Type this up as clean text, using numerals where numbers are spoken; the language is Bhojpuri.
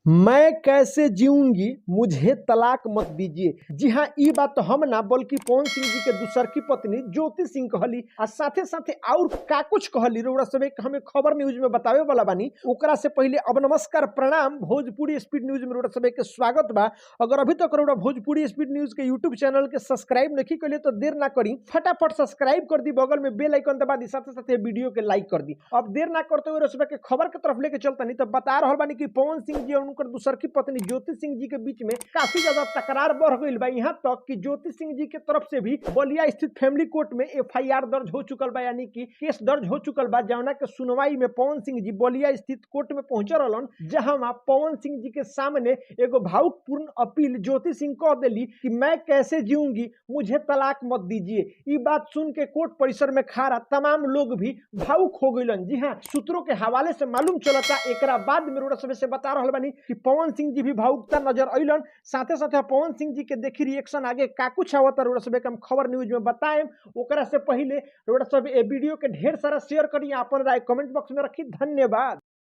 मैं कैसे जीऊँगी, मुझे तलाक मत दीजिए। जी हाँ, ई बात तो हम ना बल्कि पवन सिंह जी के दूसरकी पत्नी ज्योति सिंह कहली आ साथे साथे और का कुछ कहली रउरा सब एक हमें खबर न्यूज में बतावे वाला बानी। ओकरा से पहले अब नमस्कार, प्रणाम। भोजपुरी स्पीड न्यूज में रउरा सब के स्वागत बा। अगर अभी तक रउरा भोजपुरी स्पीड न्यूज के यूट्यूब चैनल के सब्सक्राइब नहीं कैले तो देर ना करी, फटाफट सब्सक्राइब कर दी, बगल में बेल आइकन दबा दी, साथे साथे वीडियो के लाइक कर दी। अब देर ना करते हुए रउरा सब के खबर के तरफ लेके चलता नहीं तो बता रहल बानी कि पवन सिंह जी और उनकर दूसरकी पत्नी ज्योति सिंह जी के बीच में काफी ज्यादा तकरार बढ़ गई बा। यहाँ तक कि ज्योति सिंह जी के तरफ से भी बलिया स्थित फैमिली कोर्ट में एफआईआर दर्ज हो चुकल बा, यानी कि केस दर्ज हो चुकल बा, जौना के सुनवाई में पवन सिंह जी बलिया स्थित कोर्ट में पहुंचल रहलन, जहां पवन सिंह जी के सामने एगो भावुकपूर्ण अपील ज्योति सिंह कह देली कि मैं कैसे जीऊंगी, मुझे तलाक मत दीजिए। ई बात सुन के कोर्ट परिसर में खड़ा तमाम लोग भी भावुक हो गइलन। जी हाँ, सूत्रों के हवाले से मालूम चलता एकरा बाद में रउरा सब से बता रहल बानी कि पवन सिंह जी भी भावुकता नजर अइलन। साथे साथे पवन सिंह जी के देखी रिएक्शन आगे का कुछ आवता रउरा सब के हम खबर न्यूज में बताएम। ओकरा से पहले रउरा सब ए वीडियो के ढेर सारा शेयर करी, अपन राय कमेंट बॉक्स में रखी। धन्यवाद।